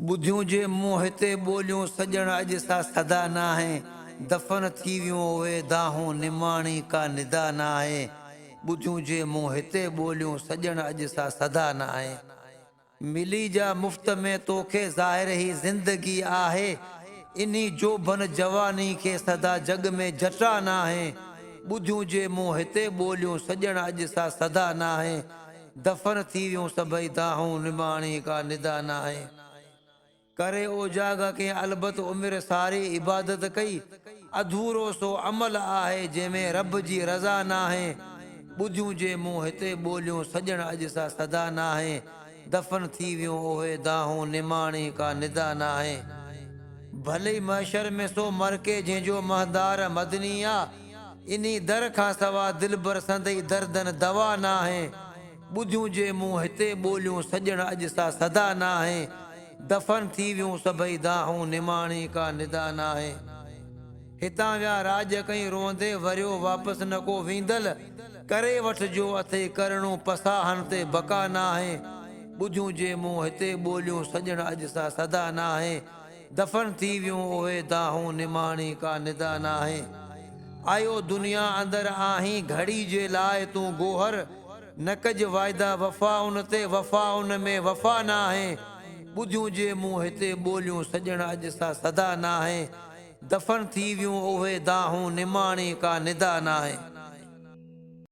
ٻڌيون جي مون هتي ٻوليون سڄڻ اڄ سا صدا ناهي، دفن ٿي ويون اهي دانهون نماڻي ڪا ندا ناهي، ٻڌيون جي مون هتي ٻوليون سڄڻ اڄ سا صدا ناهي. ملي جا مفت ۾ توکي ظاهر هي زندگي آهي، انهي جوڀن جواني کي سدا جڳ ۾ جٽا ناهي، ٻڌيون جي مون هتي ٻوليون سڄڻ اڄ سا صدا ناهي. دفن ٿي ويون سڀئي دانهون نماڻي ڪا ندا ناهي. ڪري اوجاڳا ڪنهن البت عمر ساري عبادت ڪئي، اڌورو سو عمل آهي جنهن ۾ رب جي رضا ناهي. ٻڌيون جي مون هتي ٻوليون سڄڻ اڄ سا صدا ناهي. دفن ٿي ويون اهي دانهون نماڻي ڪا ندا ناهي. ڀلي محشر ۾ سو مرڪي جنهن جو مهندار مدني آ. انهي در کان سوا دلبر سندئي دردن دوا ناهي. ٻڌيون جي مون هتي ٻوليون سڄڻ اڄ سا صدا ناهي. دفن ٿي ويون سڀئي دانهون نماڻي ڪا ندا ناهي. هتان ويا راڄ ڪئين روئندي وريو واپس نه ڪو ويندل. ڪري وٺ جو اٿئي ڪرڻو پساهن تي بقا ناهي. ٻڌيون جي مون هتي ٻوليون سڄڻ اڄ سا صدا ناهي. دفن ٿي ويون اهي دانهون نماڻي ڪا ندا ناهي. آيو دنيا اندر آهين گهڙي جي لاء تون گوهر نه ڪج وعدا وفا ان تي وفا ان ۾ وفا ناهي. ٻڌيون جي مون هتي ٻوليون سڄڻ اڄ سا صدا ناهي. دفن ٿي ويون اهي دانهون نماڻي ڪا ندا ناهي.